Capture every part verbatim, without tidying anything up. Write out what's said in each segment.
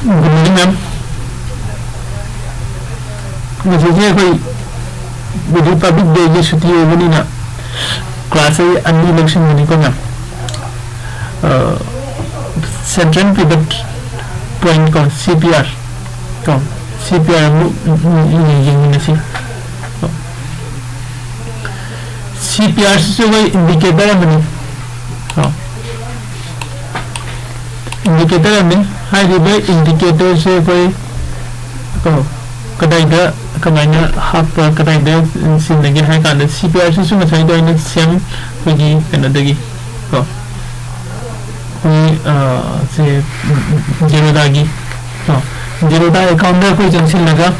Good morning, ma'am. ꯉꯁꯤꯁꯦ ꯑꯩꯈꯣꯏ ꯍꯧꯖꯤꯛ public dayꯒꯤ ꯁꯨꯇꯤ ꯑꯣꯏꯕꯅꯤꯅ class ꯑꯩ ꯑꯅꯤ ꯂꯧꯁꯤꯟꯒꯅꯤꯀꯣ, ma'am꯫ ꯑ, central pivot point ꯀꯣ, C P R ꯀꯣ, C P R ꯑꯃꯨꯛ ꯌꯦꯡꯃꯤꯟꯅꯁꯤ꯫ ꯀꯣ꯫ C P R ꯁꯤꯁꯨ ꯑꯩꯈꯣꯏ indicator ꯑꯃꯅꯤ꯫ ꯀꯣ꯫ Indicator ꯑꯃꯅꯤ꯫ ꯍꯥꯏꯔꯤꯕ indicatorꯁꯦ ꯑꯩꯈꯣꯏ, ꯀꯣ, ꯀꯗꯥꯏꯗ ꯀꯃꯥꯏꯅ ꯍꯥꯞꯄ, ꯀꯗꯥꯏꯗ ꯁꯤꯖꯤꯟꯅꯒꯦ ꯍꯥꯏ ꯀꯥꯟꯗ, C P R ꯁꯤꯁꯨ ꯉꯁꯥꯏꯗꯣ ꯑꯩꯅ ꯁꯦꯝ ꯑꯩꯈꯣꯏꯒꯤ ꯀꯩꯅꯣꯗꯒꯤ, ꯀꯣ, ꯑꯩꯈꯣꯏ, ꯑ, ꯁꯦ, ꯎꯝ, ꯎꯝ, Zerodhaꯒꯤ, ꯀꯣ, Zerodha accountꯗ ꯑꯩꯈꯣꯏ ꯆꯪꯁꯤꯜꯂꯒ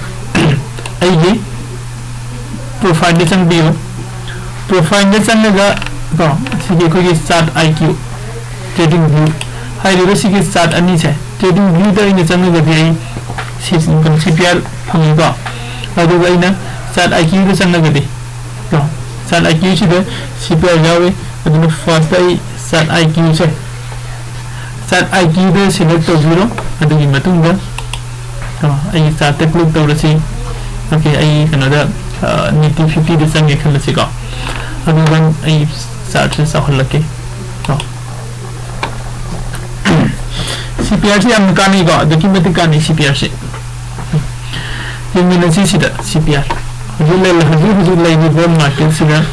ꯑꯩꯒꯤ profileꯗ ꯆꯪꯕꯤꯌꯨ꯫ Profileꯗ ꯆꯪꯉꯒ, ꯀꯣ, ꯁꯤꯒꯤ ꯑꯩꯈꯣꯏꯒꯤ Chart I Q, TradingView ꯍꯥꯏꯔꯤꯕ ꯁꯤꯒꯤ chart ꯑꯅꯤꯁꯦ, TradingViewꯗ ꯑꯩꯅ ꯆꯪꯉꯒꯗꯤ ꯑꯩ ꯁꯤ, C P R ꯐꯪꯉꯤꯀꯣ꯫ ꯑꯗꯨꯒ ꯑꯩꯅ Chart I Qꯗ ꯆꯪꯉꯒꯗꯤ, ꯀꯣ, Chart I Qꯁꯤꯗ C P R ꯌꯥꯎꯏ꯫ ꯑꯗꯨꯅ first ꯑꯩ Chart I Qꯁꯦ, Chart I Qꯗ select ꯇꯧꯕꯤꯔꯣ꯫ ꯑꯗꯨꯒꯤ ꯃꯇꯨꯡꯗ, ꯀꯣ, ꯑꯩꯒꯤ chartꯇ click ꯇꯧꯔꯁꯤ꯫ Okay, ꯑꯩ ꯀꯩꯅꯣꯗ, ꯑ, Nifty fiftyꯗ ꯆꯪꯒꯦ ꯈꯜꯂꯁꯤꯀꯣ꯫ ꯑꯗꯨꯒ ꯑꯩ chartꯁꯦ ꯆꯥꯎꯍꯜꯂꯛꯀꯦ꯫ ꯀꯣ꯫ C P Rꯁꯦ ꯌꯥꯝꯅ ꯀꯥꯟꯅꯩꯀꯣ, ꯑꯗꯨꯛꯀꯤ ꯃꯇꯤꯛ ꯀꯥꯟꯅꯩ C P Rꯁꯦ꯫ ꯌꯦꯡꯃꯤꯟꯅꯁꯤ ꯁꯤꯗ C P R꯫ ꯍꯧꯖꯤꯛ ꯂꯩ-, ꯍꯧꯖꯤꯛ ꯍꯧꯖꯤꯛ ꯂꯩꯔꯤꯕ marketꯁꯤꯗ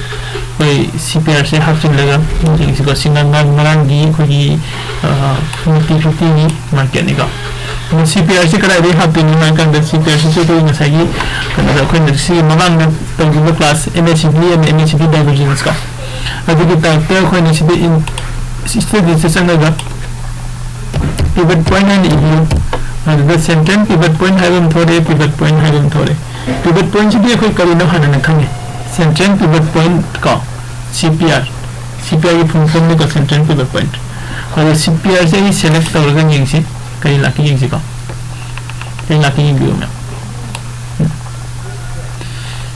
ꯑꯩꯈꯣꯏ C P Rꯁꯦ ꯍꯥꯞꯆꯤꯜꯂꯒ ꯌꯦꯡꯁꯤꯀꯣ꯫ ꯁꯤꯅ ꯉꯔꯥꯡ-, ꯉꯔꯥꯡꯒꯤ ꯑꯩꯈꯣꯏꯒꯤ, ꯑ, Nifty fiftyꯒꯤ marketꯅꯤꯀꯣ꯫ ꯑꯗꯣ C P Rꯁꯦ ꯀꯗꯥꯏꯗꯒꯤ ꯍꯥꯞꯇꯣꯏꯅꯣ ꯍꯥꯏ ꯀꯥꯟꯗ, C P Rꯁꯤꯁꯨ ꯑꯩꯈꯣꯏ ꯉꯁꯥꯏꯒꯤ ꯀꯩꯅꯣꯗ, ꯑꯩꯈꯣꯏꯅ ꯁꯤꯒꯤ ꯃꯃꯥꯡꯗ ꯇꯧꯈꯤꯕ class, M A C D and M A C D divergence ꯀꯣ, ꯑꯗꯨꯒꯤ typeꯇ ꯑꯩꯈꯣꯏꯅ ꯁꯤꯗ in-, studiesꯇ ꯆꯪꯉꯒ pivot point ꯍꯥꯏꯅ ꯏꯕꯤꯌꯨ꯫ ꯑꯗꯨꯗ central pivot point ꯍꯥꯏꯕ ꯑꯃ ꯊꯣꯛꯂꯛꯑꯦ, pivot point ꯍꯥꯏꯕ ꯑꯃ ꯊꯣꯛꯂꯛꯑꯦ꯫ Pivot pointꯁꯤꯗꯤ ꯑꯩꯈꯣꯏ ꯀꯔꯤꯅꯣ ꯍꯥꯟꯅ ꯈꯪꯉꯦ꯫ Central pivot point ꯀꯣ, C P R, C P Rꯒꯤ full formꯅꯤꯀꯣ, central pivot point꯫ ꯑꯗꯣ C P Rꯁꯦ ꯑꯩ select ꯇꯧꯔꯒ ꯌꯦꯡꯁꯤ, ꯀꯔꯤ ꯂꯥꯛꯀꯦ ꯌꯦꯡꯁꯤꯀꯣ꯫ ꯀꯔꯤ ꯂꯥꯛꯀꯦ ꯌꯦꯡꯕꯤꯌꯨ, ma'am꯫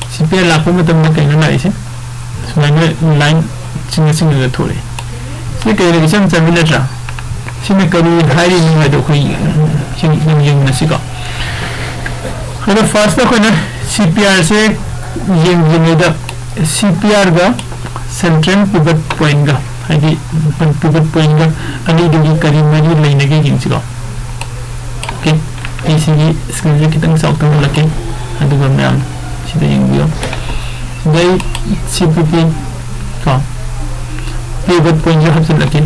C P R ꯂꯥꯛꯄ ꯃꯇꯝꯗ ꯀꯩꯅꯣ ꯂꯥꯛꯏꯁꯦ? ꯁꯨꯃꯥꯏꯅ line ꯆꯤꯡꯉ ꯆꯤꯡꯉꯒ ꯊꯣꯛꯂꯛꯑꯦ꯫ ꯁꯤ ꯀꯩꯅꯣ, ꯏꯆꯝ ꯆꯝꯕ ꯅꯠꯇ꯭ꯔꯥ? ꯁꯤꯅ ꯀꯔꯤ ꯍꯥꯏꯔꯤꯅꯣ ꯍꯥꯏꯗꯣ ꯑꯩꯈꯣꯏ, ꯎꯝ, ꯁꯤ ꯑꯗꯨꯝ ꯌꯦꯡꯃꯤꯟꯅꯁꯤꯀꯣ꯫ ꯑꯗꯣ first ꯑꯩꯈꯣꯏꯅ C P R ꯁꯦ ꯌꯦꯡꯗ꯭ꯔꯤꯉꯩꯗ C P R ꯒ central pivot point ꯒ, ꯍꯥꯏꯗꯤ pivot point ꯒ ꯑꯅꯤꯗꯨꯒꯤ ꯀꯔꯤ ꯃꯔꯤ ꯂꯩꯅꯒꯦ ꯌꯦꯡꯁꯤꯀꯣ꯫ OK, ꯑꯩ ꯁꯤꯒꯤ screen ꯁꯦ ꯈꯤꯇꯪ ꯆꯥꯎꯊꯣꯛꯍꯜꯂꯛꯀꯦ, ꯑꯗꯨꯒ ꯃꯌꯥꯝ ꯁꯤꯗ ꯌꯦꯡꯕꯤꯌꯨ꯫ ꯁꯤꯗ ꯑꯩ C P P ꯀꯣ, pivot point ꯁꯦ ꯍꯥꯞꯆꯤꯜꯂꯛꯀꯦ꯫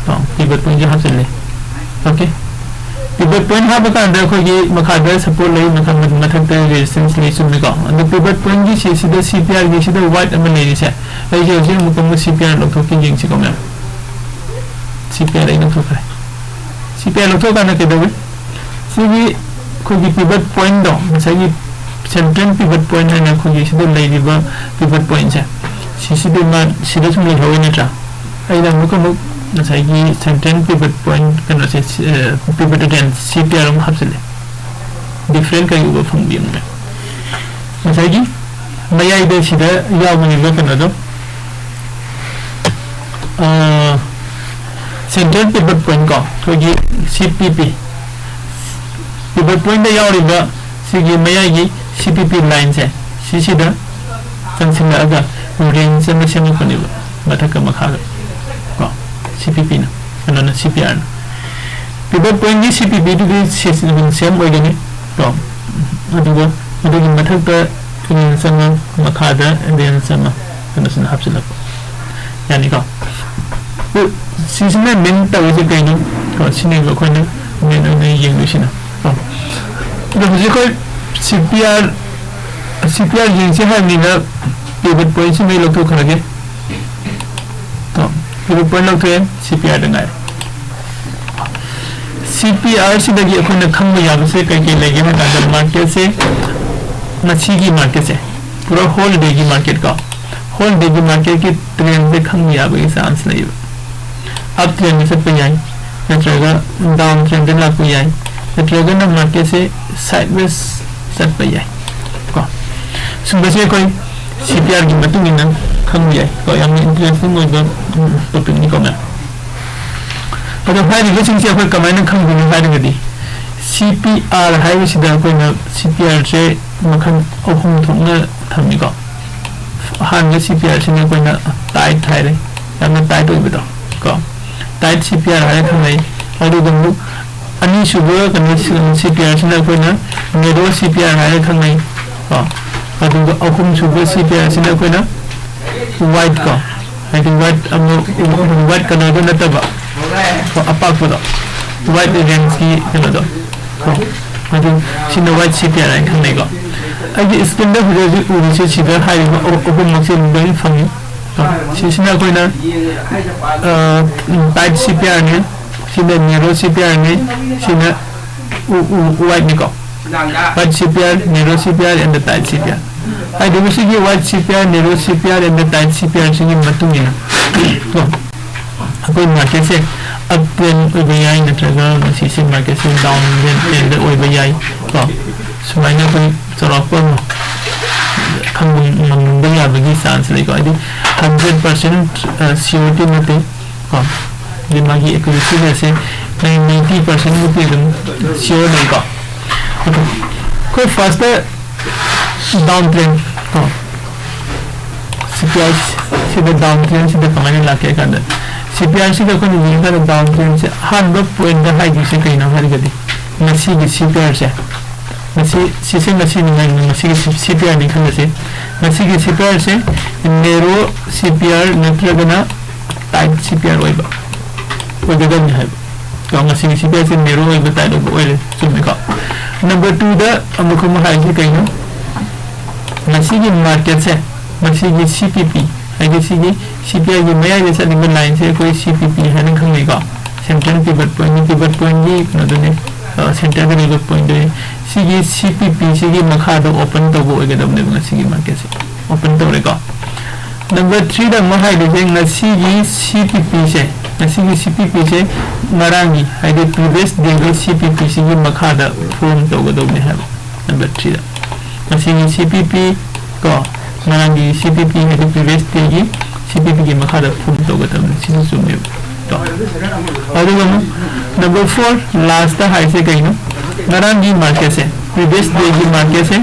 ꯀꯣ, pivot point ꯁꯦ ꯍꯥꯞꯆꯤꯜꯂꯦ꯫ OK, pivot point ꯍꯥꯞꯄ ꯀꯥꯟꯗ ꯑꯩꯈꯣꯏꯒꯤ ꯃꯈꯥꯗ support ꯂꯩ, ꯃꯈꯥ, ꯃꯊꯛꯇ resistance ꯂꯩ, ꯆꯨꯝꯃꯤꯀꯣ? ꯑꯗꯣ pivot point ꯒꯤ ꯁꯤ, ꯁꯤꯗ C P R ꯒꯤ ꯁꯤꯗ white ꯑꯃ ꯂꯩꯔꯤꯁꯦ, ꯑꯩꯁꯦ ꯍꯧꯖꯤꯛ ꯑꯃꯨꯛ ꯑꯃꯨꯛ C P R ꯂꯧꯊꯣꯛꯀꯦ, ꯌꯦꯡꯁꯤꯀꯣ ꯃꯌꯥꯝ꯫ C P R ꯑꯩ ꯂꯧꯊꯣꯛꯈ꯭ꯔꯦ꯫ C P R ꯂꯧꯊꯣꯛꯑꯀꯥꯟꯗ ꯀꯩꯗꯧꯏ? ꯁꯤꯒꯤ ꯑꯩꯈꯣꯏꯒꯤ pivot point ꯗꯣ, ꯉꯁꯥꯏꯒꯤ central pivot point ꯍꯥꯏꯅ ꯑꯩꯈꯣꯏꯒꯤ ꯁꯤꯗ ꯂꯩꯔꯤꯕ pivot point ꯁꯦ, ꯁꯤꯁꯤꯗꯤ ꯃꯥ ꯁꯤꯗ ꯁꯨꯝ ꯂꯩꯍꯧꯔꯤ ꯅꯠꯇ꯭ꯔꯥ? ꯑꯩꯅ ꯑꯃꯨꯛ ꯑꯃꯨꯛ ꯉꯁꯥꯏꯒꯤ central pivot point ꯀꯩꯅꯣꯁꯦ, ꯑ, pivot again C P R ꯑꯃꯨꯛ ꯍꯥꯞꯆꯤꯜꯂꯦ꯫ Different ꯀꯔꯤ ꯎꯕ ꯐꯪꯕꯤ ꯑꯃꯨꯛ? ꯉꯁꯥꯏꯒꯤ ꯃꯌꯥꯏꯗ ꯁꯤꯗ ꯌꯥꯎꯕꯅꯦꯕ ꯀꯩꯅꯣꯗꯣ, ꯑ, central pivot point ꯀꯣ, ꯑꯩꯈꯣꯏꯒꯤ C P P, pivot point ꯇ ꯌꯥꯎꯔꯤꯕ ꯁꯤꯒꯤ ꯃꯌꯥꯏꯒꯤ C P P line ꯁꯦ, ꯁꯤꯁꯤꯗ ꯆꯪꯁꯤꯜꯂꯛꯑꯒ range ꯑꯃ ꯁꯦꯝꯃꯛꯄꯅꯦꯕ, ꯃꯊꯛꯀ ꯃꯈꯥꯒ ꯀꯣ, C P P ꯅ, ꯀꯩꯅꯣꯅ, C P R ꯅ꯫ Pivot point ꯀꯤ C P P ꯗꯨꯗꯤ ꯁꯤ-, ꯁꯤ-, same ꯑꯣꯏꯒꯅꯤ ꯀꯣ, ꯑꯗꯨꯒ ꯑꯗꯨꯒꯤ ꯃꯊꯛꯇ range ꯑꯃ, ꯃꯈꯥꯗ range ꯑꯃ, ꯀꯩꯅꯣꯁꯤꯅ ꯍꯥꯞꯆꯤꯜꯂꯛꯄ ꯌꯥꯅꯤꯀꯣ꯫ ꯑꯗꯨ ꯁꯤꯁꯤꯅ mean ꯇꯧꯔꯤꯁꯦ ꯀꯩꯅꯣ? ꯀꯣ, ꯁꯤꯅꯦꯕ ꯑꯩꯈꯣꯏꯅ main ꯑꯣꯏꯅ ꯌꯦꯡꯗꯣꯏꯁꯤꯅ꯫ ꯀꯣ, ꯑꯗꯣ ꯍꯧꯖꯤꯛ ꯑꯩꯈꯣꯏ C P R, C P R ꯌꯦꯡꯁꯦ ꯍꯥꯏꯕꯅꯤꯅ pivot point ꯁꯤꯃ ꯑꯩ ꯂꯧꯊꯣꯛꯈ꯭ꯔꯒꯦ꯫ ꯀꯣ, pivot point ꯂꯧꯊꯣꯛꯑꯦ, C P R ꯗ ꯉꯥꯏꯔꯦ꯫ C P R ꯁꯤꯗꯒꯤ ꯑꯩꯈꯣꯏꯅ ꯈꯪꯕ ꯌꯥꯕꯁꯦ ꯀꯩ ꯀꯩ ꯂꯩꯒꯦ ꯍꯥꯏ ꯀꯥꯟꯗ, market ꯁꯦ, ꯉꯁꯤꯒꯤ market ꯁꯦ ꯄꯨꯔꯥ whole day ꯒꯤ market ꯀꯣ, whole day ꯒꯤ market ꯀꯤ trend ꯁꯦ ꯈꯪꯕ ꯌꯥꯕꯒꯤ chance ꯂꯩꯌꯦꯕ꯫ Up trend ꯗ ꯆꯠꯄ ꯌꯥꯏ, ꯅꯠꯇ꯭ꯔꯒ down trend ꯗ ꯂꯥꯛꯄ ꯌꯥꯏ, ꯅꯠꯇ꯭ꯔꯒꯅ market ꯁꯦ sideways ꯆꯠꯄ ꯌꯥꯏ ꯀꯣ꯫ ꯁꯨꯝꯕꯁꯦ ꯑꯩꯈꯣꯏ C P R ꯒꯤ ꯃꯇꯨꯡ ꯏꯟꯅ ꯈꯪꯕ ꯌꯥꯏ ꯀꯣ꯫ ꯌꯥꯝꯅ interesting ꯑꯣꯏꯕ, ꯎꯝ, topic ꯅꯤꯀꯣ ꯃꯌꯥꯝ꯫ ꯑꯗꯣ ꯍꯥꯏꯔꯤꯕꯁꯤꯡꯁꯦ ꯑꯩꯈꯣꯏ ꯀꯃꯥꯏꯅ ꯈꯪꯗꯣꯏꯅꯣ ꯍꯥꯏꯔꯒꯗꯤ, ꯁꯤ ꯄꯤ ꯑꯥꯔ ꯍꯥꯏꯕꯁꯤꯗ ꯑꯩꯈꯣꯏꯅ ꯁꯤ ꯄꯤ ꯑꯥꯔꯁꯦ ꯃꯈꯜ ꯑꯍꯨꯝ ꯊꯣꯛꯅ ꯊꯝꯃꯤꯀꯣ꯫ ꯑꯍꯥꯟꯕ ꯁꯤ ꯄꯤ ꯑꯥꯔꯁꯤꯅ ꯑꯩꯈꯣꯏꯅ ꯇꯥꯏꯠ ꯍꯥꯏꯔꯦ, ꯌꯥꯝꯅ ꯇꯥꯏꯠ ꯑꯣꯏꯕꯗꯣ ꯀꯣ, ꯇꯥꯏꯠ ꯁꯤ ꯄꯤ ꯑꯥꯔ ꯍꯥꯏꯅ ꯈꯪꯅꯩ꯫ ꯑꯗꯨꯒ ꯑꯃꯨꯛ ꯑꯅꯤꯁꯨꯕ ꯀꯩꯅꯣ ꯁꯤ ꯄꯤ ꯑꯥꯔꯁꯤꯅ ꯑꯩꯈꯣꯏꯅ ꯅꯦꯔꯣ ꯁꯤ ꯄꯤ ꯑꯥꯔ ꯍꯥꯏꯅ ꯈꯪꯅꯩ ꯀꯣ꯫ ꯑꯗꯨꯒ ꯑꯍꯨꯝꯁꯨꯕ ꯁꯤ ꯄꯤ ꯑꯥꯔꯁꯤꯅ ꯑꯩꯈꯣꯏꯅ ꯋꯥꯏꯠ ꯀꯣ, ꯍꯥꯏꯗꯤ ꯋꯥꯏꯠ ꯑꯃ, ꯋꯥꯏꯠ ꯀꯂꯔꯗꯣ ꯅꯠꯇꯕ ꯀꯣ, ꯑꯄꯥꯛꯄꯗꯣ, ꯋꯥꯏꯠ ꯔꯦꯟꯖꯀꯤ ꯀꯩꯅꯣꯗꯣ ꯀꯣ꯫ ꯑꯗꯨ ꯁꯤꯅ ꯋꯥꯏꯠ ꯁꯤ ꯄꯤ ꯑꯥꯔ ꯍꯥꯏꯅ ꯈꯪꯅꯩꯀꯣ꯫ ꯑꯩꯒꯤ ꯁ꯭ꯀ꯭ꯔꯤꯟꯗ ꯍꯧꯖꯤꯛ ꯍꯧꯖꯤꯛ ꯎꯔꯤꯁꯦ ꯁꯤꯗ ꯍꯥꯏꯔꯤꯕ ꯑꯍꯨ- ꯑꯍꯨꯝꯃꯛꯁꯦ ꯂꯣꯏꯅ ꯐꯪꯉꯤ꯫ ꯁꯤꯁꯤꯅ ꯑꯩꯈꯣꯏꯅ ꯇꯥꯏꯠ ꯁꯤ ꯄꯤ ꯑꯥꯔꯅꯤ, ꯁꯤꯅ ꯅꯦꯔꯣ ꯁꯤ ꯄꯤ ꯑꯥꯔꯅꯤ, ꯁꯤꯅ ꯋꯥꯏꯠꯅꯤꯀꯣ꯫ Wide C P R, narrow C P R and the tight C P R꯫ ꯍꯥꯏꯔꯤꯕꯁꯤꯒꯤ wide C P R, narrow C P R and the tight C P R ꯁꯤꯒꯤ ꯃꯇꯨꯡ ꯏꯟꯅ ꯀꯣ, ꯑꯩꯈꯣꯏ ꯃꯥꯔꯀꯦꯠꯁꯦ ꯑꯞ ꯇ꯭ꯔꯦꯟ ꯑꯣꯏꯕ ꯌꯥꯏ, ꯅꯠꯇ꯭ꯔꯒ ꯃꯁꯤꯁꯦ ꯃꯥꯔꯀꯦꯠꯁꯦ ꯗꯥꯎꯟ ꯇ꯭ꯔꯦꯟꯗ ꯑꯣꯏꯕ ꯌꯥꯏ ꯀꯣ꯫ ꯁꯨꯃꯥꯏꯅ ꯑꯩꯈꯣꯏ ꯆꯥꯎꯔꯥꯛꯄ ꯑꯃ ꯈꯪꯕ ꯉꯝꯕ ꯌꯥꯕꯒꯤ ꯆꯥꯟꯁ ꯂꯩꯀꯣ꯫ ꯍꯥꯏꯗꯤ ꯍꯟꯗ꯭ꯔꯦꯠ ꯄꯥꯔꯁꯦꯟ ꯁꯤꯌꯣꯔꯇꯤ ꯅꯠꯇꯦ ꯀꯣ꯫ ꯑꯗꯩ ꯃꯥꯒꯤ ꯑꯦꯀꯨꯔꯦꯁꯤ ꯔꯦꯠꯁꯦ ꯅꯥꯏꯟꯇꯤ ꯄꯥꯔꯁꯦꯟꯃꯨꯛꯇꯤ ꯑꯗꯨꯝ ꯁꯤꯌꯣꯔ ꯂꯩꯀꯣ꯫ ꯑꯗꯣ ꯑꯩꯈꯣꯏ ꯐꯥꯔꯁꯇ ꯗꯥꯎꯟ ꯇ꯭ꯔꯦꯟ ꯀꯣ, ꯁꯤ ꯄꯤ ꯑꯥꯔ ꯁꯤꯗ ꯗꯥꯎꯟ ꯇ꯭ꯔꯦꯟꯁꯤꯗ ꯀꯃꯥꯏꯅ ꯂꯥꯛꯀꯦ ꯍꯥꯏ ꯀꯥꯟꯗ, ꯁꯤ ꯄꯤ ꯑꯥꯔꯁꯤꯗ ꯑꯩꯈꯣꯏꯅ ꯌꯦꯡꯉꯀꯥꯟꯗ ꯗꯥꯎꯟ ꯇ꯭ꯔꯦꯟꯁꯦ ꯑꯍꯥꯟꯕ ꯄꯣꯏꯟꯗ ꯍꯥꯏꯗꯣꯏꯁꯦ ꯀꯩꯅꯣ ꯍꯥꯏꯔꯒꯗꯤ, ꯉꯁꯤꯒꯤ ꯁꯤ ꯄꯤ ꯑꯥꯔꯁꯦ, ꯉꯁꯤ, ꯁꯤꯁꯦ ꯉꯁꯤꯅꯤ ꯍꯥꯏꯕꯅꯤ, ꯉꯁꯤꯒꯤ ꯁꯤ ꯄꯤ ꯑꯥꯔꯅꯤ ꯈꯜꯂꯁꯤ꯫ ꯉꯁꯤꯒꯤ ꯁꯤ ꯄꯤ ꯑꯥꯔꯁꯦ ꯅꯦꯔꯣ ꯁꯤ ꯄꯤ ꯑꯥꯔ ꯅꯠꯇ꯭ꯔꯒꯅ ꯇꯥꯏꯠ ꯁꯤ ꯄꯤ ꯑꯥꯔ ꯑꯣꯏꯕ ꯑꯣꯏꯒꯗꯕꯅꯤ ꯍꯥꯏꯕ꯫ ꯀꯣ, ꯉꯁꯤꯒꯤ ꯁꯤ ꯄꯤ ꯑꯥꯔꯁꯦ ꯅꯦꯔꯣ ꯑꯣꯏꯕ, ꯇꯥꯏꯠ ꯑꯣꯏꯕ ꯑꯣꯏꯔꯦ, ꯆꯨꯝꯃꯤꯀꯣ? ꯅꯝꯕꯔ ꯇꯨꯗ ꯑꯃꯨꯛ ꯑꯃꯨꯛ ꯍꯥꯏꯔꯤꯁꯦ ꯀꯩꯅꯣ? ꯉꯁꯤꯒꯤ ꯃꯥꯔꯀꯦꯠꯁꯦ, ꯉꯁꯤꯒꯤ ꯁꯤ ꯄꯤ ꯄꯤ, ꯍꯥꯏꯗꯤ ꯁꯤꯒꯤ ꯁꯤ ꯄꯤ ꯑꯥꯔꯒꯤ ꯃꯌꯥꯏꯗ ꯆꯠꯂꯤꯕ ꯂꯥꯏꯟꯁꯦ ꯑꯩꯈꯣꯏ ꯁꯤ ꯄꯤ ꯄꯤ ꯍꯥꯏꯅ ꯈꯪꯅꯩꯀꯣ꯫ ꯁꯦꯟꯇ꯭ꯔꯦꯜ ꯄꯤꯚꯠ ꯄꯣꯏꯟꯠ, ꯄꯤꯚꯠ ꯄꯣꯏꯟꯠꯀꯤ ꯀꯩꯅꯣꯗꯨꯅꯤ, ꯁꯦꯟꯇ꯭ꯔꯦꯜꯗ ꯂꯩꯕ ꯄꯣꯏꯟꯠꯇꯨꯅꯤ꯫ ꯁꯤꯒꯤ ꯁꯤ ꯄꯤ ꯄꯤ ꯁꯤꯒꯤ ꯃꯈꯥꯗ ꯑꯣꯄꯟ ꯇꯧꯕ ꯑꯣꯏꯒꯗꯕꯅꯦꯕ ꯉꯁꯤꯒꯤ ꯃꯥꯔꯀꯦꯠꯁꯦ꯫ ꯑꯣꯄꯟ ꯇꯧꯔꯦꯀꯣ꯫ ꯅꯝꯕꯔ ꯊ꯭ꯔꯤꯗ ꯑꯃꯨꯛ ꯍꯥꯏꯗꯣꯏꯁꯦ, ꯉꯁꯤꯒꯤ ꯁꯤ ꯄꯤ ꯄꯤꯁꯦ, ꯉꯁꯤꯒꯤ ꯁꯤ ꯄꯤ ꯄꯤꯁꯦ ꯉꯔꯥꯡꯒꯤ, ꯍꯥꯏꯗꯤ ꯄ꯭ꯔꯤꯚꯤꯌꯁ ꯗꯦꯒꯤ ꯁꯤ ꯄꯤ ꯄꯤꯁꯤꯒꯤ ꯃꯈꯥꯗ ꯐꯣꯔꯝ ꯇꯧꯒꯗꯧꯕꯅꯦ ꯍꯥꯏꯕ꯫ ꯅꯝꯕꯔ ꯊ꯭ꯔꯤꯗ ꯉꯁꯤꯒꯤ ꯁꯤ ꯄꯤ ꯄꯤ ꯀꯣ, ꯉꯔꯥꯡꯒꯤ ꯁꯤ ꯄꯤ ꯄꯤ ꯍꯥꯏꯗꯤ ꯄ꯭ꯔꯤꯚꯤꯌꯁ ꯗꯦꯒꯤ ꯁꯤ ꯄꯤ ꯄꯤꯒꯤ ꯃꯈꯥꯗ ꯐꯣꯔꯝ ꯇꯧꯒꯗꯕꯅꯤ꯫ ꯁꯤꯁꯨ ꯆꯨꯝꯃꯦꯕ꯫ ꯑꯗꯨꯒ ꯑꯃꯨꯛ number four, last ꯍꯥꯏꯁꯦ ꯀꯩꯅꯣ? ꯉꯔꯥꯡꯒꯤ marketꯁꯦ, previous dayꯒꯤ marketꯁꯦ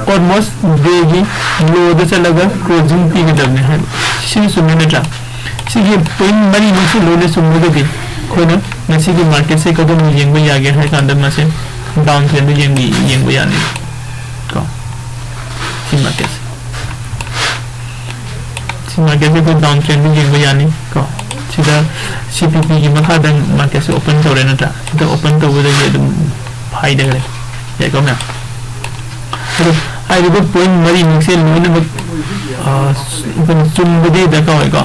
almost dayꯒꯤ lowꯗ ꯆꯠꯂꯒ closing ꯄꯤꯒꯗꯕꯅꯦ ꯍꯥꯏꯕ꯫ ꯁꯤꯁꯨ ꯆꯨꯝꯃꯤ ꯅꯠꯇ꯭ꯔꯥ? ꯁꯤꯒꯤ point ꯃꯔꯤꯃꯛꯁꯤ ꯂꯣꯏꯅ ꯆꯨꯝꯃꯒꯗꯤ ꯑꯩꯈꯣꯏꯅ ꯉꯁꯤꯒꯤ marketꯁꯦ ꯀꯗꯣꯝꯗ ꯌꯦꯡꯕ ꯌꯥꯒꯦ ꯍꯥꯏ ꯀꯥꯟꯗ ꯃꯁꯦ down trendꯗ ꯌꯦꯡꯕ, ꯌꯦꯡꯕ ꯌꯥꯅꯤ ꯀꯣ꯫ ꯁꯤ marketꯁꯦ꯫ ꯁꯤ marketꯁꯦ ꯑꯩꯈꯣꯏ down trendꯗ ꯌꯦꯡꯕ ꯌꯥꯅꯤ ꯀꯣ꯫ ꯁꯤꯗ C P Pꯒꯤ ꯃꯈꯥꯗ marketꯁꯦ open ꯇꯧꯔꯦ ꯅꯠꯇ꯭ꯔꯥ? ꯁꯤꯗ open ꯇꯧꯕꯗꯒꯤ ꯑꯗꯨꯝ ꯍꯥꯏꯊꯈ꯭ꯔꯦ꯫ ꯌꯥꯏꯀꯣ ꯃꯌꯥꯝ? ꯑꯗꯣ ꯍꯥꯏꯔꯤꯕ point ꯃꯔꯤꯃꯛꯁꯦ ꯂꯣꯏꯅꯃꯛ, ꯑ, ꯑꯩꯈꯣꯏꯅ ꯆꯨꯝꯕꯗꯤ ꯗꯔꯀꯥꯔ ꯑꯣꯏꯀꯣ꯫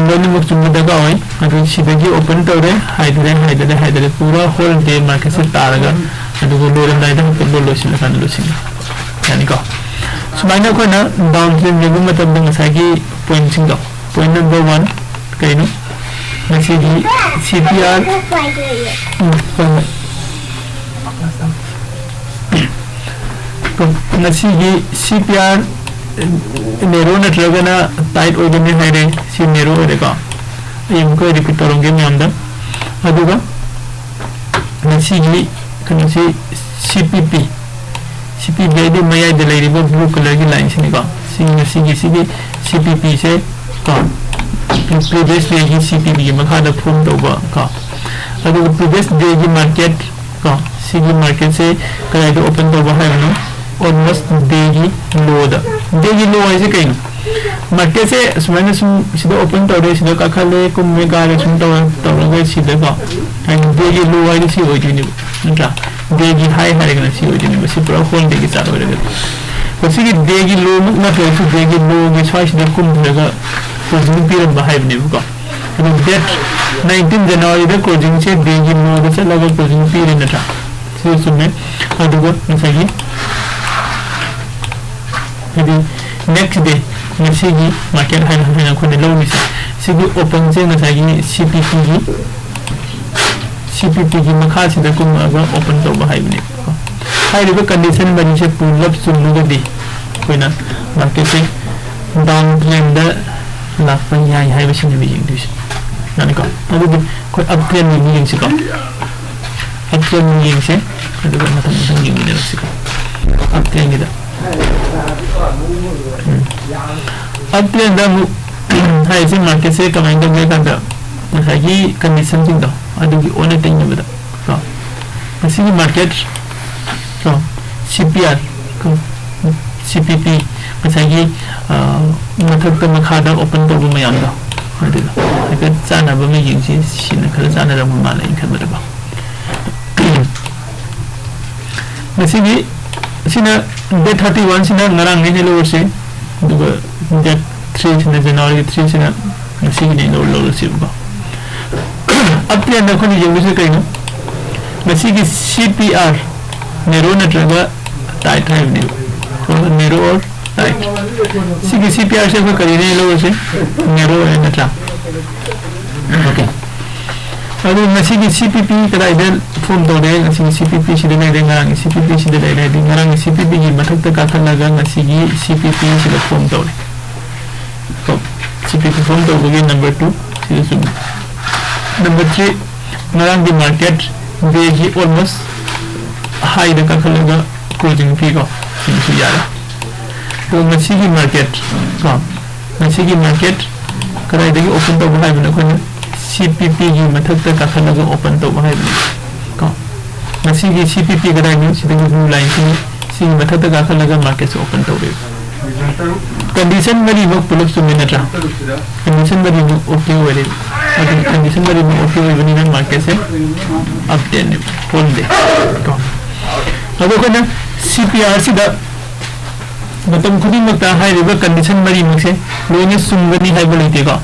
ꯂꯣꯏꯅꯃꯛ ꯆꯨꯝꯕ ꯗꯔꯀꯥꯔ ꯑꯣꯏ꯫ ꯑꯗꯨ ꯁꯤꯗꯒꯤ open ꯇꯧꯔꯦ, ꯍꯥꯏꯊꯔꯦ, ꯍꯥꯏꯊꯔꯦ, ꯍꯥꯏꯊꯔꯦ, ꯄꯨꯔꯥ whole day marketꯁꯦ ꯇꯥꯔꯒ, ꯑꯗꯨꯒ ꯂꯣꯏꯔꯝꯗꯥꯏꯗ ꯍꯥꯏꯐꯦꯠ ꯂꯣꯏ ꯂꯣꯏꯁꯤꯜꯂꯀꯥꯟꯗ ꯂꯣꯏꯁꯤꯟꯕ ꯌꯥꯅꯤꯀꯣ꯫ ꯁꯨꯃꯥꯏꯅ ꯑꯩꯈꯣꯏꯅ down trend ꯌꯦꯡꯕ ꯃꯇꯝꯗ ꯉꯁꯥꯏꯒꯤ pointꯁꯤꯡꯗꯣ, point number one ꯀꯩꯅꯣ? ꯉꯁꯤꯒꯤ C P R, ꯎꯝ, ꯍꯣꯏ, ꯍꯣꯏ꯫ ꯉꯁꯤꯒꯤ C P R narrow ꯅꯠꯇ꯭ꯔꯒꯅ tight ꯑꯣꯏꯒꯅꯤ ꯍꯥꯏꯔꯦ꯫ ꯁꯤ narrow ꯑꯣꯏꯔꯦꯀꯣ꯫ ꯑꯩ ꯑꯃꯨꯛꯀ repeat ꯇꯧꯔꯝꯒꯦ ꯃꯌꯥꯝꯗ꯫ ꯑꯗꯨꯒ ꯉꯁꯤꯒꯤ ꯀꯩꯅꯣꯁꯤ C P P, C P P ꯍꯥꯏꯗꯤ ꯃꯌꯥꯏꯗ ꯂꯩꯔꯤꯕ blue colourꯒꯤ lineꯁꯤꯅꯤꯀꯣ꯫ ꯁꯤ ꯉꯁꯤꯒꯤ ꯁꯤꯒꯤ C P Pꯁꯦ ꯀꯣ, previous dayꯒꯤ C P Pꯒꯤ ꯃꯈꯥꯗ form ꯇꯧꯕ ꯀꯣ꯫ ꯑꯗꯨꯒ previous dayꯒꯤ market ꯀꯣ, ꯁꯤꯒꯤ marketꯁꯦ ꯀꯗꯥꯏꯗ open ꯇꯧꯕ ꯍꯥꯏꯕꯅꯣ? Almost dayꯒꯤ lowꯗ꯫ Dayꯒꯤ low ꯍꯥꯏꯁꯦ ꯀꯩꯅꯣ? Marketꯁꯦ ꯁꯨꯃꯥꯏꯅ ꯁꯨꯝ ꯁꯤꯗ open ꯇꯧꯔꯦ, ꯁꯤꯗ ꯀꯥꯈꯠꯂꯦ, ꯀꯨꯝꯃꯦ, ꯀꯥꯔꯦ, ꯁꯨꯝ ꯇꯧꯔ, ꯇꯧꯔꯒ ꯁꯤꯗꯀꯣ, ꯍꯥꯏꯗꯤ dayꯒꯤ low ꯍꯥꯏꯗꯤ ꯁꯤ ꯑꯣꯏꯗꯣꯏꯅꯦꯕ, ꯅꯠꯇ꯭ꯔꯥ? Dayꯒꯤ high ꯍꯥꯏꯔꯒꯅ ꯁꯤ ꯑꯣꯏꯗꯣꯏꯅꯦꯕ, ꯁꯤ ꯄꯨꯔꯥ whole dayꯒꯤ chart ꯑꯣꯏꯔꯒꯗꯤ꯫ ꯃꯁꯤꯒꯤ dayꯒꯤ lowꯃꯛ ꯅꯠꯇ꯭ꯔꯒꯁꯨ dayꯒꯤ lowꯒꯤ ꯁ꯭ꯋꯥꯏꯁꯤꯗ ꯀꯨꯝꯊꯔꯒ closing ꯄꯤꯔꯝꯕ ꯍꯥꯏꯕꯅꯦꯕꯀꯣ꯫ ꯑꯗꯨ date nineteen Januaryꯗ closingꯁꯦ dayꯒꯤ lowꯗ ꯆꯠꯂꯒ closing ꯄꯤꯔꯦ ꯅꯠꯇ꯭ꯔꯥ? ꯁꯤꯁꯨ ꯆꯨꯝꯃꯦ꯫ ꯑꯗꯨꯒ ꯉꯁꯥꯏꯒꯤ ꯍꯥꯏꯗꯤ next day, ꯉꯁꯤꯒꯤ market ꯍꯥꯏꯅ ꯍꯥꯏꯅ ꯑꯩꯈꯣꯏꯅ ꯂꯧꯔꯤꯁꯦ, ꯁꯤꯒꯤ openꯁꯦ ꯉꯁꯥꯏꯒꯤ C P Pꯒꯤ, C P Pꯒꯤ ꯃꯈꯥꯁꯤꯗ ꯀꯨꯝꯃꯛꯑꯒ open ꯇꯧꯕ ꯍꯥꯏꯕꯅꯦꯕꯀꯣ꯫ ꯍꯥꯏꯔꯤꯕ condition ꯃꯔꯤꯁꯦ ꯄꯨꯂꯞ ꯆꯨꯝꯃꯒꯗꯤ ꯑꯩꯈꯣꯏꯅ marketꯁꯦ down trendꯗ ꯂꯥꯛꯄ ꯌꯥꯏ ꯍꯥꯏꯕꯁꯤꯅꯦꯕ ꯌꯦꯡꯗꯣꯏꯁꯦ꯫ ꯌꯥꯅꯤꯀꯣ? ꯑꯗꯨꯗꯤ ꯑꯩꯈꯣꯏ ꯑꯞ ꯇ꯭ꯔꯦꯟꯒꯤ ꯌꯦꯡꯁꯤꯀꯣ꯫ ꯑꯞ ꯇ꯭ꯔꯦꯟꯒꯤ ꯌꯦꯡꯁꯦ꯫ ꯑꯗꯨꯒ ꯃꯊꯪ ꯃꯊꯪ ꯌꯦꯡꯃꯤꯟꯅꯔꯛꯁꯤꯀꯣ꯫ ꯑꯞ ꯇ꯭ꯔꯦꯟꯒꯤꯗ꯫ ꯎꯝ꯫ ꯑꯞ ꯇ꯭ꯔꯦꯟꯗ ꯑꯃꯨꯛ ꯍꯥꯏꯔꯤꯁꯦ ꯃꯥꯔꯀꯦꯠꯁꯦ ꯀꯃꯥꯏꯅ ꯇꯧꯒꯦ ꯍꯥꯏ ꯀꯥꯟꯗ ꯉꯁꯥꯏꯒꯤ ꯀꯟꯗꯤꯁꯟꯁꯤꯡꯗꯣ ꯑꯗꯨꯒꯤ ꯑꯣꯟꯅ ꯇꯩꯅꯕꯗ ꯀꯣ꯫ ꯃꯁꯤꯒꯤ ꯃꯥꯔꯀꯦꯠ ꯀꯣ, ꯁꯤ ꯄꯤ ꯑꯥꯔ ꯀꯣ, ꯁꯤ ꯄꯤ ꯄꯤ ꯉꯁꯥꯏꯒꯤ, ꯑ, ꯃꯊꯛꯇ ꯃꯈꯥꯗ ꯑꯣꯄꯟ ꯇꯧꯕ ꯃꯌꯥꯝꯗꯣ ꯑꯗꯨꯗꯣ ꯍꯥꯏꯐꯦꯠ ꯆꯥꯟꯅꯕ ꯑꯃ ꯌꯦꯡꯁꯤ꯫ ꯁꯤꯅ ꯈꯔ ꯆꯥꯟꯅꯔꯝꯕ ꯃꯥꯜꯂꯦ ꯑꯩꯅ ꯈꯟꯕꯗꯀꯣ꯫ ꯉꯁꯤꯒꯤ ꯁꯤꯅ date thirty one ꯁꯤꯅ ꯉꯔꯥꯡꯒꯤ ꯍꯦꯜꯂꯣꯋꯔꯁꯦ, ꯑꯗꯨꯒ date three ꯁꯤꯅ, January three ꯁꯤꯅ ꯉꯁꯤꯒꯤꯅꯦ ꯂꯧ-, ꯂꯧꯔꯁꯦꯕꯀꯣ꯫ ꯑꯞ ꯇ꯭ꯔꯦꯟꯗ ꯑꯩꯈꯣꯏꯅ ꯌꯦꯡꯗꯣꯏꯁꯦ ꯀꯩꯅꯣ? ꯉꯁꯤꯒꯤ ꯁꯤ ꯄꯤ ꯑꯥꯔ ꯅꯦꯔꯣ ꯅꯠꯇ꯭ꯔꯒ ꯇꯥꯏꯠ ꯍꯥꯏꯕꯅꯦꯕ꯫ ꯅꯦꯔꯣ ꯑꯣꯔ ꯇꯥꯏꯠ꯫ ꯁꯤꯒꯤ ꯁꯤ ꯄꯤ ꯑꯥꯔꯁꯦ ꯑꯩꯈꯣꯏ ꯀꯔꯤꯅꯦ ꯂꯧꯔꯁꯦ? ꯅꯦꯔꯣ ꯑꯣꯏꯔꯦ ꯅꯠꯇ꯭ꯔꯥ? ꯑꯣꯀꯦ꯫ ꯑꯗꯨ ꯉꯁꯤꯒꯤ ꯁꯤ ꯄꯤ ꯄꯤ ꯀꯗꯥꯏꯗ ꯐꯣꯝ ꯇꯧꯔꯦ? ꯉꯁꯤꯒꯤ ꯁꯤ ꯄꯤ ꯄꯤ ꯁꯤꯗ ꯂꯩꯔꯦ, ꯉꯔꯥꯡꯒꯤ ꯁꯤ ꯄꯤ ꯄꯤ ꯁꯤꯗ ꯂꯩꯔꯦ꯫ ꯍꯥꯏꯗꯤ ꯉꯔꯥꯡꯒꯤ ꯁꯤ ꯄꯤ ꯄꯤꯒꯤ ꯃꯊꯛꯇ ꯀꯥꯈꯠꯂꯒ ꯉꯁꯤꯒꯤ ꯁꯤ ꯄꯤ ꯄꯤ ꯁꯤꯗ ꯐꯣꯝ ꯇꯧꯔꯦ꯫ ꯀꯣ, ꯁꯤ ꯄꯤ ꯄꯤ ꯐꯣꯝ ꯇꯧꯕꯒꯤ ꯅꯝꯕꯔ ꯇꯨ ꯁꯤꯗ ꯆꯨꯝꯃꯤ꯫ ꯅꯝꯕꯔ ꯊ꯭ꯔꯤ, ꯉꯔꯥꯡꯒꯤ ꯃꯥꯔꯀꯦꯠ ꯗꯦꯒꯤ ꯑꯣꯜꯃꯣꯁ ꯍꯥꯏꯗ ꯀꯥꯈꯠꯂꯒ ꯀ꯭ꯂꯣꯖꯤꯡ ꯄꯤꯀꯣ, ꯁꯤꯃꯁꯨ ꯌꯥꯔꯦ꯫ ꯑꯗꯣ ꯉꯁꯤꯒꯤ ꯃꯥꯔꯀꯦꯠ ꯀꯣ, ꯉꯁꯤꯒꯤ ꯃꯥꯔꯀꯦꯠ ꯀꯗꯥꯏꯗꯒꯤ ꯑꯣꯄꯟ ꯇꯧꯕ ꯍꯥꯏꯕꯅꯣ? ꯑꯩꯈꯣꯏꯅ ꯁꯤ ꯄꯤ ꯄꯤꯒꯤ ꯃꯊꯛꯇ ꯀꯥꯈꯠꯂꯒ ꯑꯣꯄꯟ ꯇꯧꯕ ꯍꯥꯏꯕꯅꯤ ꯀꯣ꯫ ꯉꯁꯤꯒꯤ ꯁꯤ ꯄꯤ ꯄꯤ ꯀꯗꯥꯏꯅꯣ? ꯁꯤꯗꯒꯤ ꯕ꯭ꯂꯨ ꯂꯥꯏꯟꯁꯤꯅꯤ꯫ ꯁꯤꯒꯤ ꯃꯊꯛꯇ ꯀꯥꯈꯠꯂꯒ ꯃꯥꯔꯀꯦꯠꯁꯦ ꯑꯣꯄꯟ ꯇꯧꯔꯦꯕ꯫ ꯀꯟꯗꯤꯁꯟ ꯃꯔꯤꯃꯛ ꯄꯨꯂꯞ ꯆꯨꯝꯃꯤ ꯅꯠꯇ꯭ꯔꯥ? ꯀꯟꯗꯤꯁꯟ ꯃꯔꯤꯃꯛ ꯑꯣꯀꯦ ꯑꯣꯏꯔꯦ꯫ ꯑꯗꯨ ꯀꯟꯗꯤꯁꯟ ꯃꯔꯤꯃꯛ ꯑꯣꯀꯦ ꯑꯣꯏꯕꯅꯤꯅ ꯃꯥꯔꯀꯦꯠꯁꯦ ꯑꯞ ꯇ꯭ꯔꯦꯟꯅꯦꯕ, ꯍꯣꯜꯗꯦ ꯀꯣ꯫ ꯑꯗꯣ ꯑꯩꯈꯣꯏꯅ ꯁꯤ ꯄꯤ ꯑꯥꯔꯁꯤꯗ ꯃꯇꯝ ꯈꯨꯗꯤꯡꯃꯛꯇ ꯍꯥꯏꯔꯤꯕ ꯀꯟꯗꯤꯁꯟ ꯃꯔꯤꯃꯛꯁꯦ ꯂꯣꯏꯅ ꯆꯨꯝꯒꯅꯤ ꯍꯥꯏꯕ ꯂꯩꯇꯦꯀꯣ꯫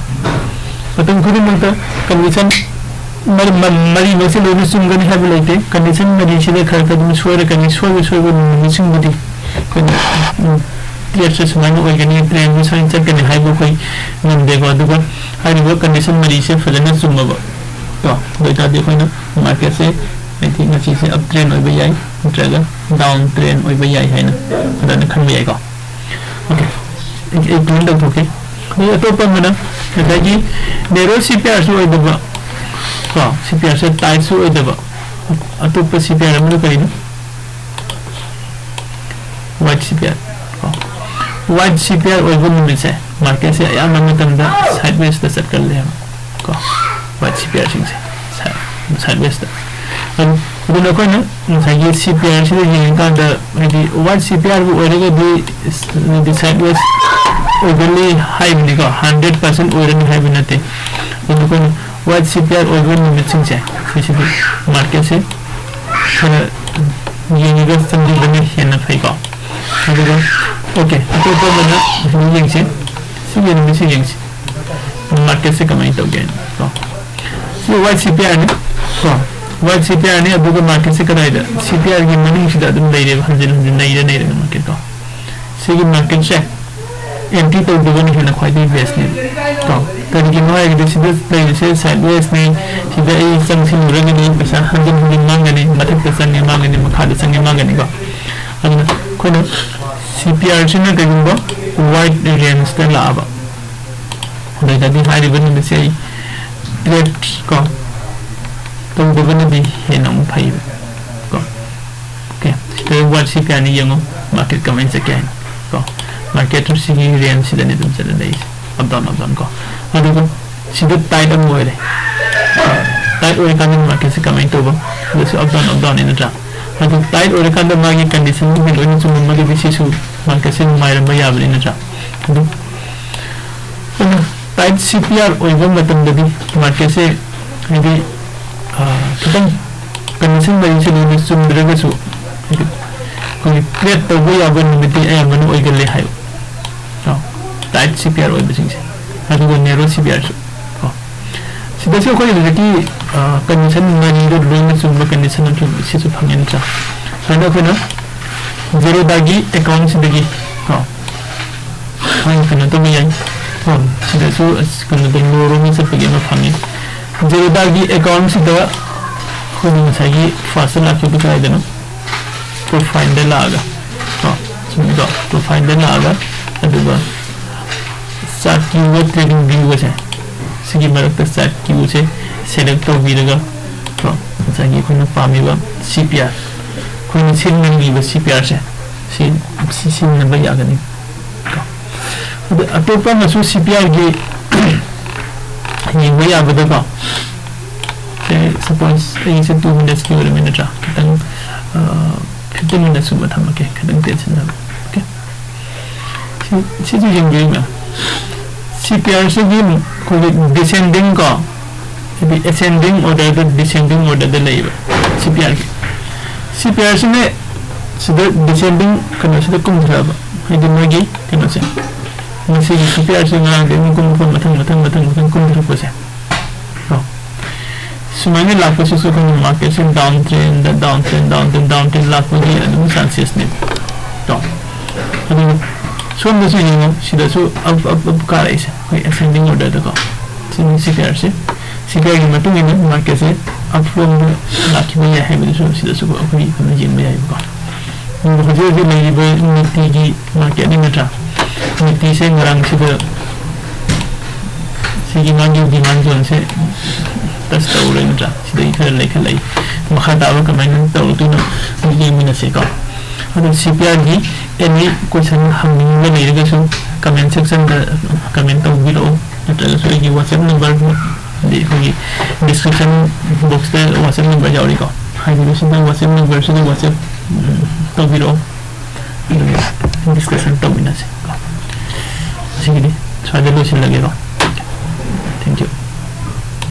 ꯃꯇꯝ ꯈꯨꯗꯤꯡꯃꯛꯇ ꯀꯟꯗꯤꯁꯟ ꯃꯔꯤ-, ꯃ-, ꯃꯔꯤꯃꯛꯁꯦ ꯂꯣꯏꯅ ꯆꯨꯝꯒꯅꯤ ꯍꯥꯏꯕ ꯂꯩꯇꯦ꯫ ꯀꯟꯗꯤꯁꯟ ꯃꯔꯤꯁꯤꯗ ꯈꯔ ꯈꯔ ꯑꯗꯨꯝ ꯁꯣꯏꯔꯛꯀꯅꯤ꯫ ꯁꯣꯏꯕ ꯁꯣꯏꯕ ꯅꯨꯃꯤꯠꯁꯤꯡꯗꯨꯗꯤ ꯑꯩꯈꯣꯏꯅ, ꯎꯝ, ꯇ꯭ꯔꯦꯠꯁꯦ ꯁꯨꯃꯥꯏꯅ ꯑꯣꯏꯒꯅꯤ, ꯇ꯭ꯔꯦꯟꯁꯦ ꯁꯨꯃꯥꯏꯅ ꯆꯠꯀꯅꯤ ꯍꯥꯏꯕ ꯑꯩꯈꯣꯏ ꯉꯝꯗꯦꯀꯣ꯫ ꯑꯗꯨꯒ ꯍꯥꯏꯔꯤꯕ ꯀꯟꯗꯤꯁꯟ ꯃꯔꯤꯁꯦ ꯐꯖꯅ ꯆꯨꯝꯃꯕ ꯀꯣ, ꯑꯗꯨ ꯑꯣꯏꯇꯥꯔꯗꯤ ꯑꯩꯈꯣꯏꯅ ꯃꯥꯔꯀꯦꯠꯁꯦ, ꯍꯥꯏꯗꯤ, ꯉꯁꯤꯁꯦ ꯑꯞ ꯇ꯭ꯔꯦꯟ ꯑꯣꯏꯕ ꯌꯥꯏ, ꯅꯠꯇ꯭ꯔꯒ ꯗꯥꯎꯟ ꯇ꯭ꯔꯦꯟ ꯑꯣꯏꯕ ꯌꯥꯏ ꯍꯥꯏꯅ ꯐꯖꯅ ꯈꯟꯕ ꯌꯥꯏꯀꯣ꯫ ꯑꯣꯀꯦ, ꯑꯩ, ꯑꯩ ꯄ꯭ꯔꯤꯟ ꯇꯧꯊꯣꯛꯀꯦ꯫ ꯑꯗꯩ ꯑꯇꯣꯞꯄ ꯑꯃꯅ ꯉꯁꯥꯏꯒꯤ narrow C P R ꯁꯨ ꯑꯣꯏꯗꯕ, ꯀꯣ, C P R ꯁꯦ tight ꯁꯨ ꯑꯣꯏꯗꯕ ꯑꯇꯣꯞꯄ C P R ꯑꯃꯅ ꯀꯔꯤꯅꯣ? Wide C P R, ꯀꯣ꯫ Wide C P R ꯑꯣꯏꯕ ꯅꯨꯃꯤꯠꯁꯦ market ꯁꯦ ꯑꯌꯥꯝꯕ ꯃꯇꯝꯗ sideways ꯇ ꯆꯠꯀꯜꯂꯦꯕ, ꯀꯣ꯫ Wide C P R ꯁꯤꯡꯁꯦ sideways ꯇ꯫ ꯑꯗꯨ, ꯑꯗꯨꯅ ꯑꯩꯈꯣꯏꯅ ꯉꯁꯥꯏꯒꯤ C P R ꯁꯤꯗ ꯌꯦꯡꯉꯀꯥꯟꯗ, ꯍꯥꯏꯗꯤ wide C P R ꯕꯨ ꯑꯣꯏꯔꯒꯗꯤ, ꯍꯥꯏꯗꯤ sideways ꯑꯣꯏꯒꯜꯂꯤ ꯍꯥꯏꯕꯅꯤꯀꯣ, hundred percent ꯑꯣꯏꯔꯅꯤ ꯍꯥꯏꯕ ꯅꯠꯇꯦ꯫ ꯑꯗꯨ ꯑꯩꯈꯣꯏꯅ wide C P R ꯑꯣꯏꯕ ꯅꯨꯃꯤꯠꯁꯤꯡꯁꯦ, ꯁꯤꯁꯤꯗꯤ market ꯁꯦ ꯈꯔ ꯌꯦꯡꯉꯒ ꯆꯪꯕꯤꯕꯅ ꯍꯦꯟꯅ ꯐꯩꯀꯣ꯫ ꯑꯗꯨꯒ, okay, ꯑꯇꯣꯞꯄ ꯑꯃꯅ ꯑꯁꯤꯗ ꯌꯦꯡꯁꯤ꯫ ꯁꯤꯒꯤ ꯅꯨꯃꯤꯠꯁꯤ ꯌꯦꯡꯁꯤ꯫ Market ꯁꯦ ꯀꯃꯥꯏꯅ ꯇꯧꯒꯦ ꯍꯥꯏꯅ ꯀꯣ꯫ ꯁꯤ wide C P R ꯅꯤ ꯀꯣ꯫ Wide C P R ꯅꯤ, ꯑꯗꯨꯒ market ꯁꯦ ꯀꯗꯥꯏꯗ? C P R ꯒꯤ ꯃꯅꯨꯡꯁꯤꯗ ꯑꯗꯨꯝ ꯂꯩꯔꯦꯕ, ꯍꯟꯖꯤꯟ ꯍꯟꯖꯤꯟ ꯅꯩꯔ ꯅꯩꯔꯒ market ꯀꯣ꯫ ꯁꯤꯒꯤ market ꯁꯦ entry ꯇꯧꯗꯕꯅ ꯍꯦꯟꯅ ꯈ꯭ꯋꯥꯏꯗꯒꯤ best ꯅꯤ ꯀꯣ꯫ ꯀꯔꯤꯒꯤꯅꯣ ꯍꯥꯏꯔꯒꯗꯤ ꯁꯤꯗ ꯂꯩꯔꯤꯁꯦ sideways ꯅꯤ, ꯁꯤꯗ ꯑꯩ ꯆꯪꯁꯤꯜꯂꯨꯔꯒꯗꯤ ꯄꯩꯁꯥ ꯍꯟꯖꯤꯟ ꯍꯟꯖꯤꯟ ꯃꯥꯡꯒꯅꯤ, ꯃꯊꯛꯇ ꯆꯪꯉꯦ ꯃꯥꯡꯒꯅꯤ, ꯃꯈꯥꯗ ꯆꯪꯉꯦ ꯃꯥꯡꯒꯅꯤ ꯀꯣ꯫ ꯑꯗꯨꯅ ꯑꯩꯈꯣꯏꯅ C P R ꯁꯤꯅ ꯀꯩꯒꯨꯝꯕ wide range ꯇ ꯂꯥꯛꯑꯕ, ꯑꯗꯨ ꯑꯣꯏꯇꯥꯔꯗꯤ ꯍꯥꯏꯔꯤꯕ ꯅꯨꯃꯤꯠꯁꯦ ꯑꯩ trade ꯀꯣ ꯇꯧꯗꯕꯅꯗꯤ ꯍꯦꯟꯅ ꯑꯃꯨꯛ ꯐꯩꯕ ꯀꯣ꯫ Okay, ꯁꯤꯗ wide C P R ꯅꯤ, ꯌꯦꯡꯉꯣ market ꯀꯃꯥꯏꯅ ꯆꯠꯀꯦ ꯍꯥꯏꯅ ꯀꯣ꯫ Market ꯁꯤꯒꯤ range ꯁꯤꯗꯅꯤ ꯑꯗꯨꯝ ꯆꯠꯂ ꯂꯩꯔꯤꯁꯦ, up down, up down ꯀꯣ꯫ ꯑꯗꯨꯒ ꯁꯤꯗ tight ꯑꯃ ꯑꯣꯏꯔꯦ꯫ Tight ꯑꯣꯏꯔꯀꯥꯟꯗ market ꯁꯦ ꯀꯃꯥꯏꯅ ꯇꯧꯕ? ꯁꯤꯗꯁꯨ up down, up down ꯅꯤ ꯅꯠꯇ꯭ꯔꯥ? ꯑꯗꯨ tight ꯑꯣꯏꯔꯀꯥꯟꯗ ꯃꯥꯒꯤ condition ꯁꯤꯡꯁꯦ ꯂꯣꯏꯅ ꯆꯨꯝꯃꯝꯃꯒꯗꯤ ꯁꯤꯁꯨ market ꯁꯦ ꯅꯨꯡꯉꯥꯏꯔꯝꯕ ꯌꯥꯕꯅꯤ ꯅꯠꯇ꯭ꯔꯥ? ꯑꯗꯨ ꯑꯗꯨꯅ tight C P R ꯑꯣꯏꯕ ꯃꯇꯝꯗꯗꯤ market ꯁꯦ, ꯍꯥꯏꯗꯤ, ꯑꯥ, ꯈꯤꯇꯪ condition ꯃꯔꯤꯁꯦ ꯂꯣꯏꯅ ꯆꯨꯝꯗ꯭ꯔꯒꯁꯨ, ꯍꯥꯏꯗꯤ, ꯑꯩꯈꯣꯏꯒꯤ trade ꯇꯧꯕ ꯌꯥꯕ ꯅꯨꯃꯤꯠꯇꯤ ꯑꯌꯥꯝꯕꯅ ꯑꯣꯏꯒꯜꯂꯦ ꯍꯥꯏꯕ, ꯀꯣ, tight C P R ꯑꯣꯏꯕꯁꯤꯡꯁꯦ꯫ ꯑꯗꯨꯒ narrow C P R ꯁꯨ ꯀꯣ꯫ ꯁꯤꯗꯁꯨ ꯑꯩꯈꯣꯏ ꯍꯧꯖꯤꯛꯀꯤ, ꯑꯥ, condition ꯃꯔꯤꯗꯣ ꯂꯣꯏꯅ ꯆꯨꯝꯕ condition ꯑꯃ ꯁꯤꯁꯨ ꯐꯪꯉꯦ ꯅꯠꯇ꯭ꯔꯥ? ꯁꯨꯃꯥꯏꯅ ꯑꯩꯈꯣꯏꯅ Zerodha ꯒꯤ account ꯁꯤꯗꯒꯤ ꯀꯣ, ꯑꯩꯈꯣꯏꯅ ꯀꯩꯅꯣ ꯇꯧꯕ ꯌꯥꯏ꯫ ꯀꯣ, ꯁꯤꯗꯁꯨ ꯑꯁ, ꯀꯩꯅꯣꯗ low ꯔꯣꯝꯗ ꯆꯠꯄꯒꯤ ꯑꯃ ꯐꯪꯉꯤ꯫ Zerodha ꯒꯤ account ꯁꯤꯗ ꯑꯩꯈꯣꯏꯅ ꯉꯁꯥꯏꯒꯤ first ꯂꯥꯛꯈꯤꯕꯗꯨ ꯀꯗꯥꯏꯗꯅꯣ? Profile ꯗ ꯂꯥꯛꯑꯒ, ꯀꯣ, ꯁꯨꯃꯥꯏꯅ ꯀꯣ, profile ꯗ ꯂꯥꯛꯑꯒ, ꯑꯗꯨꯒ Chart Q ꯒ Trading View ꯒꯁꯦ, ꯁꯤꯒꯤ ꯃꯔꯛꯇ Chart Q ꯁꯦ select ꯇꯧꯕꯤꯔꯒ, ꯀꯣ, ꯉꯁꯥꯏꯒꯤ ꯑꯩꯈꯣꯏꯅ ꯄꯥꯝꯃꯤꯕ C P R, ꯑꯩꯈꯣꯏꯅ ꯁꯤꯖꯤꯟꯅꯅꯤꯡꯉꯤꯕ C P R ꯁꯦ, ꯁꯤ, ꯁꯤ ꯁꯤꯖꯤꯟꯅꯕ ꯌꯥꯒꯅꯤ, ꯀꯣ꯫ ꯑꯗ ꯑꯇꯣꯞꯄ ꯑꯃꯁꯨ C P R ꯒꯤ ꯌꯦꯡꯕ ꯌꯥꯕꯗꯀꯣ, ꯁꯦ, suppose ꯑꯩꯁꯦ two minutes ꯀꯤ ꯑꯣꯏꯔꯝꯃꯦ ꯅꯠꯇ꯭ꯔꯥ? ꯈꯤꯇꯪ, ꯑ, fifteen minutes ꯀꯨꯝꯕ ꯊꯝꯃꯛꯀꯦ, ꯈꯤꯇꯪ ꯇꯦꯟꯁꯤꯟꯅꯕ꯫ Okay? ꯁꯤ, ꯁꯤꯁꯨ ꯌꯦꯡꯕꯤꯌꯨ, ꯃꯌꯥꯝ꯫ C P R ꯁꯤꯒꯤ ꯑꯩꯈꯣꯏꯒꯤ descending ꯀꯣ, ꯍꯥꯏꯗꯤ ascending order ꯗ, descending order ꯗ ꯂꯩꯌꯦꯕ C P R ꯒꯤ꯫ C P R ꯁꯤꯅ ꯁꯤꯗ descending ꯀꯩꯅꯣꯁꯤꯗ ꯀꯨꯝꯊꯔꯛꯑꯕ, ꯍꯥꯏꯗꯤ ꯃꯣꯏꯒꯤ ꯀꯩꯅꯣꯁꯦ, ꯃꯁꯤꯒꯤ C P R ꯁꯤ ꯉꯔꯥꯡꯗꯒꯤ ꯑꯗꯨꯝ ꯀꯨꯝ, ꯀꯨꯝ, ꯃꯊꯪ, ꯃꯊꯪ, ꯃꯊꯪ, ꯃꯊꯪ ꯀꯨꯝꯊꯔꯛꯄꯁꯦ꯫ ꯀꯣ꯫ ꯁꯨꯃꯥꯏꯅ ꯂꯥꯛꯄꯁꯤꯁꯨ ꯑꯩꯈꯣꯏꯅ market ꯁꯦ down trend, down trend, down trend, down trend ꯂꯥꯛꯄꯒꯤ ꯑꯗꯨꯝ chances ꯅꯦꯕ꯫ ꯀꯣ꯫ ꯑꯗꯨꯒ ꯁꯣꯝꯗꯁꯨ ꯌꯦꯡꯉꯣ, ꯁꯤꯗꯁꯨ up, up, up ꯀꯥꯔꯛꯏꯁꯦ, ꯑꯩꯈꯣꯏ ascending order ꯗꯀꯣ꯫ ꯁꯤꯅꯤ C P R ꯁꯦ꯫ C P R ꯒꯤ ꯃꯇꯨꯡ ꯏꯟꯅ market ꯁꯦ up trend ꯗ ꯂꯥꯛꯈꯤꯕ ꯌꯥꯏ ꯍꯥꯏꯕꯗꯨꯁꯨ ꯁꯤꯗꯁꯨ ꯑꯩꯈꯣꯏ ꯀꯩꯅꯣ ꯌꯦꯡꯕ ꯌꯥꯏꯕꯀꯣ꯫ ꯑꯗꯨꯒ ꯍꯧꯖꯤꯛ ꯍꯧꯖꯤꯛ ꯂꯩꯔꯤꯕ Nifty ꯒꯤ market ꯅꯤ ꯅꯠꯇ꯭ꯔꯥ? Nifty ꯁꯦ ꯉꯔꯥꯡꯁꯤꯗ ꯁꯤꯒꯤ ꯃꯥꯒꯤ demand zone ꯁꯦ touch ꯇꯧꯔꯦ ꯅꯠꯇ꯭ꯔꯥ? ꯁꯤꯗꯒꯤ ꯈꯔ ꯂꯩꯈꯠꯂꯛꯏ꯫ ꯃꯈꯥ ꯇꯥꯕ ꯀꯃꯥꯏꯅ ꯇꯧꯔꯛꯇꯣꯏꯅꯣ ꯑꯗꯨ ꯌꯦꯡꯃꯤꯟꯅꯁꯦꯀꯣ꯫ ꯑꯗꯣ C P R ꯒꯤ any question ꯍꯪꯅꯤꯡꯕ ꯂꯩꯔꯒꯁꯨ comment section ꯗ comment ꯇꯧꯕꯤꯔꯛꯑꯣ, ꯅꯠꯇ꯭ꯔꯒꯁꯨ ꯑꯩꯒꯤ WhatsApp number, ꯑꯗꯩ ꯑꯩꯈꯣꯏꯒꯤ description box ꯇ WhatsApp number ꯌꯥꯎꯔꯤꯀꯣ, ꯍꯥꯏꯔꯤꯕꯁꯤꯗ WhatsApp number ꯁꯤꯗ WhatsApp, ꯎꯝ, ꯇꯧꯕꯤꯔꯛꯑꯣ, ꯑꯗꯨꯒ discussion ꯇꯧꯃꯤꯟꯅꯁꯦ꯫ ꯑꯁꯤꯒꯤꯗꯤ ꯁ꯭ꯋꯥꯏꯗ ꯂꯣꯏꯁꯤꯜꯂꯒꯦꯀꯣ꯫